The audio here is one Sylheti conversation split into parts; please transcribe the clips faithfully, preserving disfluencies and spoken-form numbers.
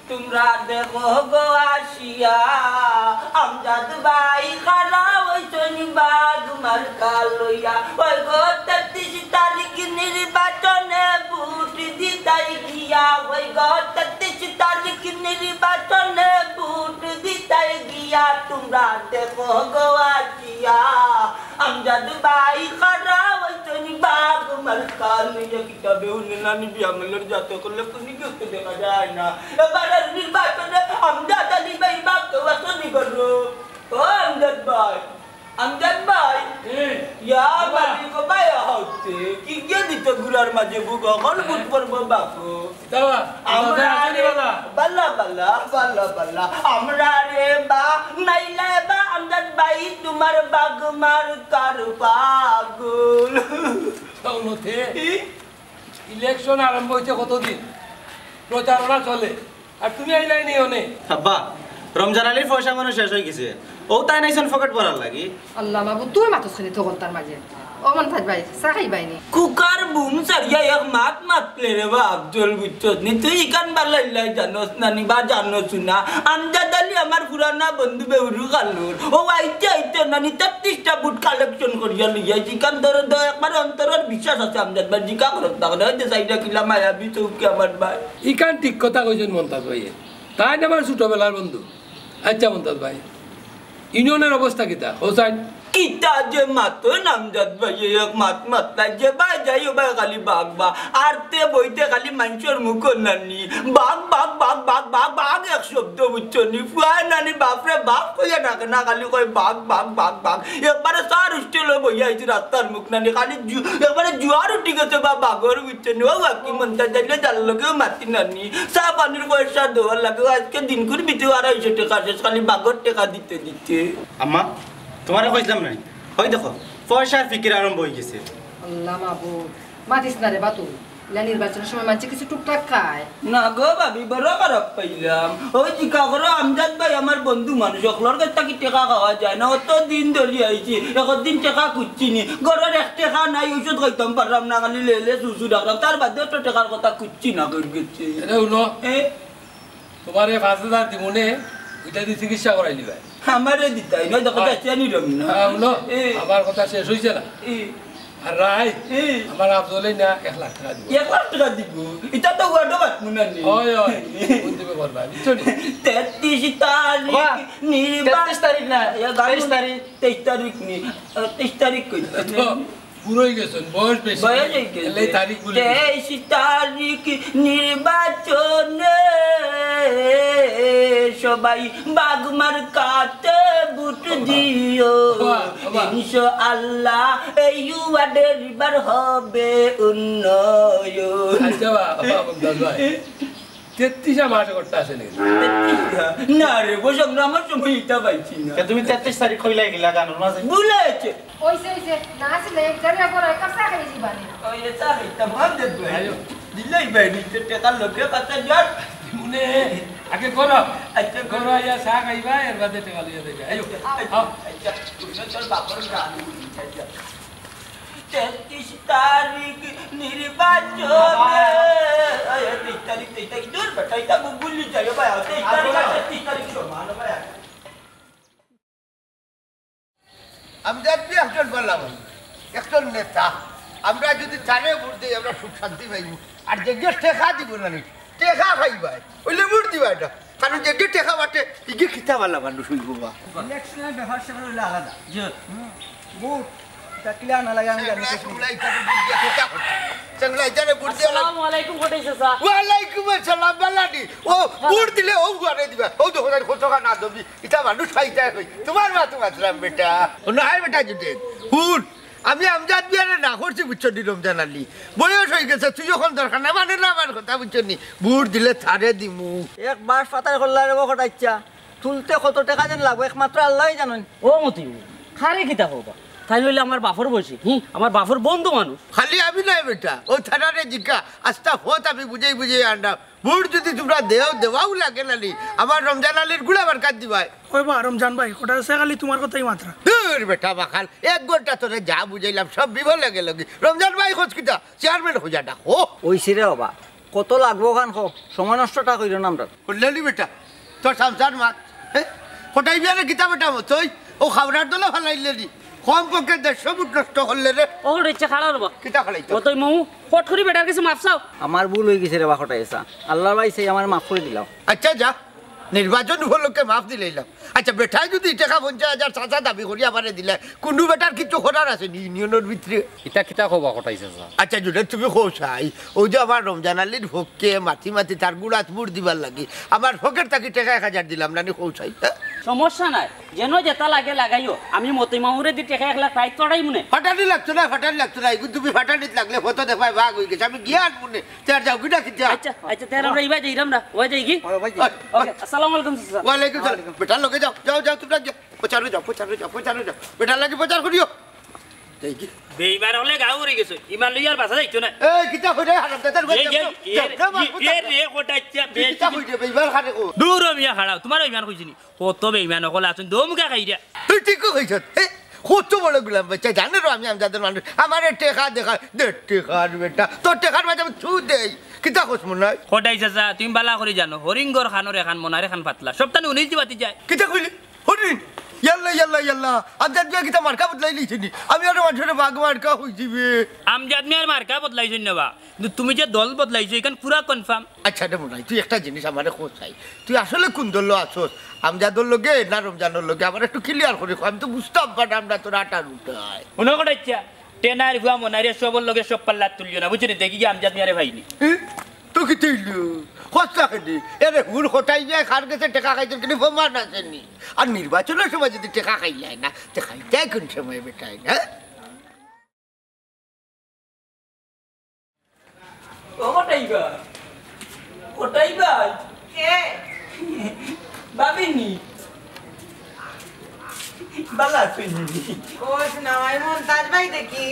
তুমরা দেখো গো আসিয়া, আমজাদ ভাই খাড়া অইছইন বাঘ মার্কা লইয়া। ওই গো তেত্রিশ তারিখ নির্বাচনে ভোট দিতাই গিয়া, ওই গো তেত্রিশ তারিখ নির্বাচনে ভোট দিতাই গিয়া, তুমরা দেখো গো আসিয়া, আমজাদ ভাই খাড়া অইছইন বাঘ মার্কা লইয়া। কিতাবে হুনে নানি বিয়ামলের জাতক অকলরে কুনি গেছে দেখা যায় না। এবারের নির্বাচনে আমজাদ আলী ভাই বাপ কেউ আছইন নি ঘরো? ও আমজাদ ভাই, আমজাদ ভাই। এ, ইয়া বাবা। মালিক ভাই আহতে, কি গিয়ে দিতে গুড়ার মাঝে বুক অকল বুট পড়বো বাপু। বাবা, আমরা বাবা, রে, বাবা। বালা, বালা, বালা, বালা। আমরা রে বা, নাইলে বা আমজাদ ভাই তোমার বাঘ মার্কার পাগল। তাও নথে। ই? ইলেকশন আরম্ভ হইছে কতদিন? প্রচারণা চলে। আর তুমি আইলাই নি অনে? আব্বা, রমজান আলীর পয়সা মনে শেষ হয়ে গেছে। ও তাই নাইছন পকেট ভরার লাগি। আল্লাহ মাবুদ, তুই মাতস খালি তখন তার মাঝে। ও মন্তাজ ভাই, চা খাইবায় নি? কুকার বুম সারিয়া এক মাত মাতলে রে বা আফজল, বুঝছস নি? তুই ইখান বালা ইল্লাই জানস না নি বা জানস না। আমজাদ আলী আমার পুরানা বন্ধু বেউরু কালুর। ও আইতে আইতে নানি তেত্রিশটা বুট কালেকশন করিয়া লইয়া আইছে। ইখান ধরো দ-, একবারে অন্তরের বিশ্বাস আছে আমজাদ ভাই। জিকা করত না, ওই যে সাইডে কিলা মায়াবী চৌকি আমার ভাই। ইখান ঠিক কথা কইছন মন্তাজ ভাই। তাই না আমার ছোটবেলার বন্ধু। আচ্ছা মন্তাজ ভাই, ইউনিয়নের অবস্থা কিতা? হোসাইন? কিতা যে মাতো নামজাদ ভাই, এক মাত মাতলাই যে ভাই যাই ও ভাই খালি বাঘ বা। আরতে বইতে খালি মানষর মুখো নানি। বাঘ, বাঘ, বাঘ, বাঘ, বাঘ, বাঘ এক শব্দ বুঝছো নি? ফুয়ায় নানি বাপরে বাপ কইয়া ডাকে না, খালি কয় বাঘ, বাঘ, বাঘ, বাঘ। একবারে সার হোস্টেলো বইয়া আইছি রাস্তার মুখ নানি, খালি জু-, একবারে জুয়ার উঠি গেছে বা বাঘর বুঝছো নি? ও বাকি মন্তাজ যাইলে যার লগেও মাতি নানি। চা পানির পয়সা দেওয়ার লাগে, ও আজকে দিন করে দিতে আড়াইশো টাকা শেষ, খালি বাঘর টাকা দিতে দিতে। আম্মা, তোমারে কইছিলাম নাই? ওই দেখো, পয়সার ফিকির আরম্ভ হয়ে গেছে। আল্লাহ মাবুদ, মাতিস না রে বাতু। ইলা নির্বাচনের সময় মানষে কিছু টুকটাক খায়। না গো ভাবি, বড় খারাপ পাইলাম। ওই জিকা করো, আমজাদ ভাই আমার বন্ধু মানুষ, অকলর কাছ থাকি টেকা খাওয়া যায় না। অত দিন ধরি আইছি, একদিন টেকা খুঁজছি নি। ঘরর এক টেকা নাই, ঔষধ খাইতাম পারলাম না, খালি লেলে সুসু ডাকলাম। তার বাদে তো টেকার কথা খুঁজছি না, কই গেছে? এরে হুনো, এ? তোমারে পাঁচ হাজার দিমুনে, ইটা দি চিকিৎসা করাই নিবায়। আমারে দিতায়, নয় দেখো, আয়। যাচ্ছি আনি রবি না। হ্যাঁ, হুনো, এ। আমার কথা শেষ হইছে না। এ। আর রাই, এ। আমার আফজলে না এক লাখ টাকা দিব। এক লাখ টাকা দিব? ইটা তো ওয়ার্ডও বাঁচবো না নি। হয়, হয়। কোন দিবে বলবা, বুঝছো নি? তেত্রিশ তারিখ বাবা, নির্বাচন। তেত্রিশ তারিখ না, এ, গান তেইশ তারিখ। তেইশ তারিখ নি। আ, তেইশ তারিখ কই? তো, বুড়ো হয়ে গেছেন, বয়স বেশি। বয়স হয়ে গেছে। এলে তারিখ ভুলে গেছেন। তেইশ তারিখ নির্বাচনে সবাই বাঘ মার্কাতে ভোট দিও। বাবা, বাবা। ইনশাআল্লাহ এই ওয়ার্ডের এবার হবে উন্নয়ন। আচ্ছা, বাবা, বাবা, মমতাজ ভাই। তেত্রিশে মাস করতে আসে নি। তেত্রিশে? না রে, বসে আমরা আমার সময় ইটা পাইছি না। তা তুমি তেত্রিশ তারিখ কইলাই গিলা গানর মাঝে? ভুলে গেছে। ওইসে, ওইসে, না আসলে এক জায়গায় করে এক কাপ চা খাই দিবা নি। ওই যে চা খাইতাম, ভাত দেব ভাই। আইও। দিলাই ভাই, নিচে টেকার লোকে কথা জট। মনে আগে করো। আচ্ছা, করো, ইয়া চা খাইবা, এর বাদে টেকা লইয়া যাইবা। আইও। আও। আচ্ছা, তোর বাপর গান। আচ্ছা। তেত্রিশ তারিখ নির্বাচনে। এই, এই, তেইশ তারিখ, তেইশ তারিখ, দূর বেটা, এটা গু-, গুল্লি যাই, ভাই, তেইশ তারিখ আর তেত্রিশ তারিখ সমান, ভাই। আমজাদ ভাই একজন ভালা মানুষ, একজন নেতা। আমরা যদি তারে ভোট দেই, আমরা সুখ শান্তি পাইব। আর যে গিয়ে টেকা দিব না নি, টেকা খাইবায়, ওইলে ভোট দিবা এটা। কারণ যে গিয়ে টেকা বাটে, ইগে কিতা ভালা মানুষ হইব বা। ইলেকশনের ব্যাপার স্যাপার হইলে আলাদা। জি। হুম, ভোট, এটা ক্লিয়ার না লাগে আমি জানি না। চ্যাংলা, ইটা তো ভোট দিয়া কিতা করতে? চ্যাংলা, ইটারে ভোট দিয়া আসসালামু আলাইকুম, কটাই চাচা। ওয়ালাইকুম আসসালাম, বালানি। ও, বালা। ভোট দিলে ও ঘরে দিবা। ও দেখো, তাই কত টাকা না দেবি। ইটা মানুষ পাইতে কই? তোমার মা তো মাতলাম বেটা। ও না, হায় বেটা জুটে। হুন, আমি আমজাদ মিয়ারে না করছি, বুঝছো নি রমজান আলী? বয়স হয়ে গেছে, তুই যখন দরকার না মানে না আমার কথা, বুঝছো নি? ভোট দিলে তারে দিমু। এক মাস পাতার করলা রে বকট, আচ্ছা। তুলতে কত টেকা যেন লাগবো, একমাত্র আল্লাহই জানইন। ও মতি, কারে কিতা কবা? তাই হইলে আমার বাপর বয়সী, হি, আমার বাপর বন্ধু মানুষ। খালি আমি নাই বেটা, ও থানারে জিকা, আস্তা ফত আমি বুঝাই বুঝাই আনলাম। ভোট যদি তোমরা দেও, দেওয়াও লাগে না নি, আমার রমজান আলীর গুলা বারকাত দিবায়। ওই বা, রমজান ভাই, কটা আছে খালি তোমার কথাই মাত্রা। দূর বেটা বাখাল, এক ঘন্টা তোরে যা বুঝাইলাম, সব বিফলে গেল গি। রমজান ভাই খোঁজ কিতা? চেয়ারম্যান খোঁজা ডাক, ও। ওই সিরে বাবা, কত লাগবো খান কও, সময় নষ্টটা কইরো না আমরার। করলে নি বেটা, তোর সংসার মাত, হ্যাঁ? কটাই বিয়ারে কিতা বেটা মতই, ও খাবরার দলে ফালাইলে নি। কম পক্ষে দেড়শো ফুট নষ্ট করলে রে। ও রে, ইচ্ছা খাড়া রে বা। কিতা খাড়াইতো? ও তুই মু, ফট করি বেটার কাছে মাফ চাও। আমার ভুল অই গেছে রে বা, কটাই চাচা। আল্লাহর বাস্তে আমারে মাফ করি দিলাও। আচ্ছা যা, নির্বাচন উপলক্ষে মাফ দিলাইলাম। আচ্ছা, বেটায় যদি টেকা পঞ্চাশ হাজার চাচা দাবি করি আমারে দিলে, কুনু বেটার কিচ্ছু করার আছে নি ইউনিয়নর ভিতরে? ইতা কিতা কও বা কটাই চাচা? আচ্ছা, জুনেদ, তুমি কও চাই, অউ যে আমার রমজান আলীর পক্ষে মাতি মাতি তার গুড়াত ভোট দিবার লাগি আমার পকেট থাকি টেকা এক হাজার দিলাম না নি, কও চাই, হ্যাঁ? সমস্যা নাই, যেন যেটা লাগে লাগাইও, আমি মতই মামুরে দি টেকা এক লাখ রাইত পাঠাইমু নে। ফাটানি লাগতো না, ফাটানি লাগতো না, এগুন তুমি ফাটানিত লাগলে ফটো দেখায় ভাগ অই গেছে, আমি গিয়া আনমু নে। তে আর যাও, কিতা কিতা? আচ্ছা, আচ্ছা, তে আর আমরা ইবা যাইরাম না, ওই যাই কি? ওই, ওই যাই। ওকে, আসসালামু আলাইকুম, চাচা। ওয়ালাইকুম সালাম। বেটার লগে যাও, যাও, যাও, তোমরা যাও। প্রচারো যাও, প্রচারো যাও, প্রচারো যাও। বেটার লাগি প্রচার করিও। যাই কি? বেইমান অকলে গাঁও উড়ি গেছে। ইমান লইয়া আর বাঁচা যাইতো না। এই, কিতা কইরে, হারামজাদার এই, বাচ্চা? এই, যাও, এই, যাও, এই, মারবো এই, তাকে। রে, কটাইচ্ছা, তুই কিতা কইরে, বেইমান খারে কো? দূর ও মিয়া, খাড়াও। তোমার ইমান কইছি নি? কত বেইমান অকল আছইন, দো মুখা খাইরা। তুই ঠিক কইছস। এ, কত বড় গুলাম বাচ্চা, জানে রো আমি আমজাদর মানুষ। আমারে টেকা দেখা, দে টেকার বেটা। তোর টেকার মাঝে আমি ছু দেই। কিতা কস মনাই? কটাই চাচা, তুমি বালা করি জানো, হরিঙ্গর খানোর এখান মনার এখান পাতলা। সপ্তাহে উনিশ দিবাতি যায়। কিতা কইলি? হরিণ? ইয়াল্লা, ইয়াল্লা, ইয়াল্লা। আমজাদ মিয়া কিতা মার্কা বদলাইলিছে নি? আমি আরো মানুষরে বাঘ মার্কা কইছি বে। আমজাদ মিয়ার মার্কা বদলাইছইন না বা। কিন্তু তুমি যে দল বদলাইছো, ইখান পুরা confirm। আচ্ছা রে মনাই, তুই একটা জিনিস আমারে কও চাই, তুই আসলে কুন দলো আছস? আমজাদর লগে না রমজানর লগে? আমারে একটু clear করি ক, আমি তো বুঝতাম পারতাম না তোর আটার উঠায়। মনো কটাইচ্ছা, টেনার ফুয়া মনাইরে সবর লগে সব পাল্লাত তুলিও না, বুঝছো নি? দেখি কি আমজাদ মিয়ারে পাইনি। এ? তো কিতা অইলো? কস না কেনে? এরে হুর কটাই যায়, কার গেছে টেকা খাইছস, কিন্তু প্রমাণ আছে নি? আর নির্বাচনর সময় যদি টেকা খাইলায় না, তে খাইতায় কুন সময় বেটায় না? ও কটাইবা, কটাইবা? কে? ভাবিনি? বালা আছইন নি? ও, শোনা ভাই, মন্তাজ ভাই দেখি।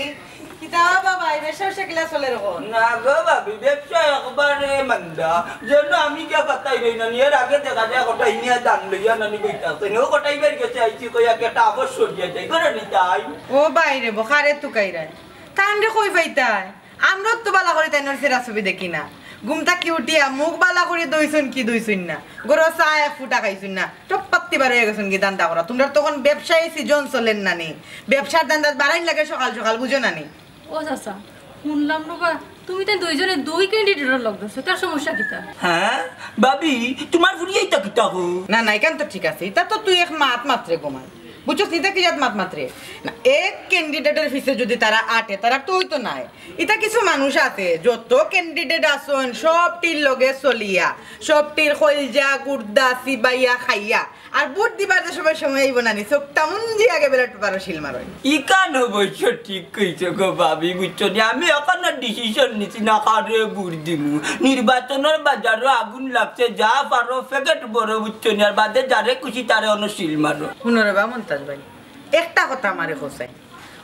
কিতা বাবা, এই ব্যবসা উবসা কিলা চলের অখন? না গো ভাবি, ব্যবসা একবারে মান্দা। যেন আমি গিয়া পাত্তাই রই না নি, এর আগে দেখা যায় কটাই নিয়া দান লইয়া নানি বইতা আছে। ও কটাইবার গেছে আইছি, কই একটা আবস সরিয়া যাই, করে নিতাই। ও বাইরে, বখারে তুকাইরায়। তানরে কই পাইতায়? আমরাও তো বালা করি তাইনর চেহারা ছবি দেখি না। ঘুম থাকি উঠিয়া মুখ বালা করি ধইছইন কি ধইছইন না, গরো চা এক ফুটা খাইছইন না, টপ পাত্তি বার অইয়া গেছইন কি ধান্দা করা। তুমরার তখন ব্যবসায়ী season চলের না নি, ব্যবসার ধান্দাত বারাইন লাগে সকাল সকাল, বুঝো না নি? ও চাচা, হুনলাম নু বা, তুমি তাইন দুইজনে দুই candidate-অর লগ ধরছো, তার সমস্যা কিতা? হ্যাঁ, ভাবি, তোমার ফুরিয়ে ইতা কিতা কো? না, না, ইখান তো ঠিক আছে, ইতা তো তুই এক মাত মাতরে ঘুমাই। বুঝছস, ইতা কি জাত মাত মাতরে? না, এক candidate-অর পিছে যদি তারা আটে, তারা তো অইতো নায়। ইতা কিছু মানুষ আছে, যত candidate আছইন, সবটির লগে চলিয়া, সবটির কইলজা, গুর্দা, চিবাইয়া, খাইয়া, আর ভোট দিবার যে সময়, সময় আইবো না নি, চোখটা মুঞ্জি আগে ballot paper-ও সিল মারইন। ইখান অবশ্য ঠিক কইছো গো ভাবি, বুঝছো নি? আমি এখনো decision নিছি না কারে ভোট দিমু। নির্বাচনর বাজারো আগুন লাগছে, যা পারো packet ভরো, বুঝছো নি? আর বাদে যারে খুশি তারে অনো সিল মারো। হুনো রে বা মন্তাজ ভাই, একটা কথা আমারে কও চাই।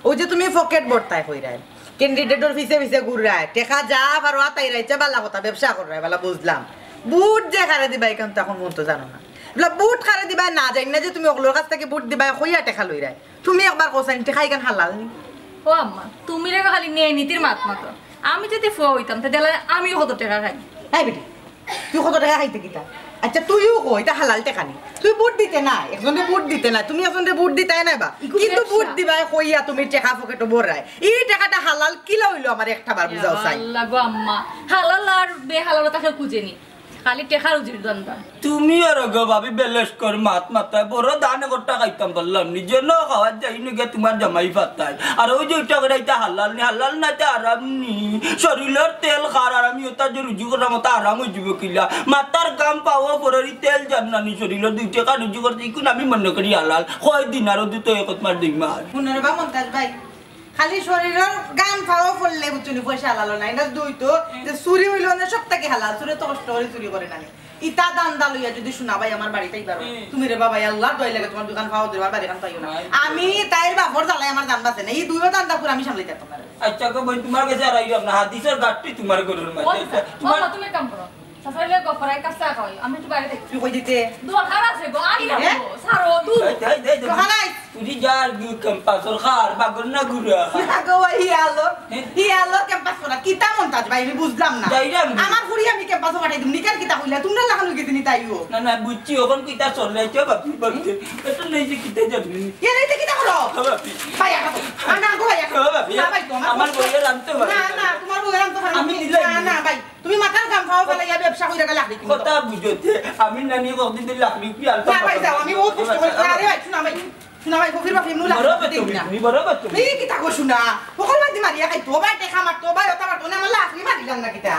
অউ যে তুমি packet ভরতায় কইরায়, candidate-অর পিছে পিছে ঘুররায়, টেকা যা পারো আতাইরায়, ইচ্ছা বালা কথা, ব্যবসা কররায়, বালা বুঝলাম। ভোট যে কারে দিবায়, ইখান তো অখন পর্যন্ত জানো না। বলা, ভোট কারে দিবায় না জানি না যে তুমি অকলর কাছ থাকি ভোট দিবায়, কইয়া টেকা লইরায়। তুমি একবার কও চাইন, টেকা ইখান হালাল নি? ও আম্মা, তুমি রে খালি ন্যায় নীতির মাত মাতো। আমি যদি ফুয়া অইতাম, তে দেখলায় আমিও কত টেকা খাই। এই বেটি, তুই কত টেকা খাইতে কিতা? আচ্ছা, তুইও ক, ইটা হালাল টেকা নি? তুই ভোট দিতে না, একজনরে ভোট দিতে না, তুমি একজনরে ভোট দিতায় না বা। ইগু কিন্তু ব্যবসা। ভোট দিবায় কইয়া তুমি টেকা পকেটো ভরায়। ই টেকাটা হালাল কিলা অইলো আমারে একটা বার বুঝাও চাই। আল্লাহ গো আম্মা, হালাল আর বেহালাল তাকে খুঁজে নি। খালি টেকা রুজির ধান্দা। তুমি আর গো ভাবি বেলেশ কর মাত মাতায়, বড় ধান একটা খাইতাম পারলাম নি, যেন খাওয়ার যাই নু গিয়া তোমার জামাই ফাতায়। আর অউ যে ওইটা করে ইটা হালাল নি, হালাল না ইটা হারাম নি। শরীলর তেল খার আর আমি ওটা যে রুজি করলাম ওটা হারাম অইযিবো কিলা? মাথার ঘাম পাও পড়ের ই তেল যার না নি শরীলর, দুই টেকা রুজি করছি, ইগুন আমি মনো করি হালাল। কয় দিন আর অদু তো এক মাস দুই মাস। হুনো রে বা মন্তাজ ভাই, খালি শরীলর ঘাম পাও পড়লে বুঝছো নি পয়সা হালাল অয় না। ইটা দুই তো, যে চুরি অইলো না সব থাকি হালাল, চুরে তো কষ্ট করি চুরি করে না নি। ইতা ধান্দা লইয়া যদি শোনা ভাই আমার বাড়িত আইবার অয়, হুম। তুমি রে বাবা, আল্লাহর দোয়াই লাগে তোমার দুইখান পাও ধরবার বাড়িখান পাইও না। নাই। আমি তাইর বাপর জ্বালায় আমার জান বাঁচে না। ই দুইও ধান্দা পুরা আমি সামলাইতাম পারতাম না রে। আচ্ছা গো বইন, তোমার গেছে আর আইলাম না, হাদিসর গাঠটি তোমার গরুর মাঝে। ও, আচ্ছা, তোমার ও, তুমি এক কাম করো। চাচার লগে গপ করাই, কাপ চা খাওয়াই, আমি একটু বাইরে থাকি। তুই কই দিতে? দরকার আছে গো, আই না দে। গো, ছাড়ো, দূর। এই, এই, এই, এই, দোকান আইস। উঠি যার গু ক্যাম্পাসর খার বাগর না ঘুরা। না গো ভাই, হি আলো, হি আলো ক্যাম্পাস করা। কিতা মন্তাজ ভাই, আমি বুঝলাম না। যাইরাম। আমার ফুড়ি আমি ক্যাম্পাসো পাঠাই দিমু, নিকার কিতা কইলা? তুমরা লাখান অইগেছে নি তাইও। না, না, বুঝছি, অখন কিতা চলে, চো বাপি, বাপি। এটা নেই যে কিতা জানি। এ নেই যে কিতা করো? হ্যাঁ, বাপি। ভাই, আটা তো। আর না গো ভাই, আটা। হ্যাঁ, বাপি। না ভাই, তোমার আমার কষ্ট। বইয়ের আনতে পারো। না, না, তোমার বইয়ের আনতে পারো। আমি দিলাই। না, না ভাই, তুমি মাথার গাম খাও, ফেলাইয়া ব্যবসা কইরা গেলা, দেখি। কথা বুঝতে, আমি নানি কতদিন ধরে লাকড়ি কি আনতাম না ভাই, যাও, আমি বহুত কষ্ট করি। আরে ভাই, শোনা ভাই, শোনা ভাই, ফকির বাপি, মু মরো লাকড়ি বেচো, দেই না। নি মরো বেচো। এই কিতা গো শোনা? ফকল বাজি মারিয়া খাইতো, ভাই, টেকা মারতো, ভাই, ওটা মারতো না, আমার লাকড়ি মারিলাম না কিতা?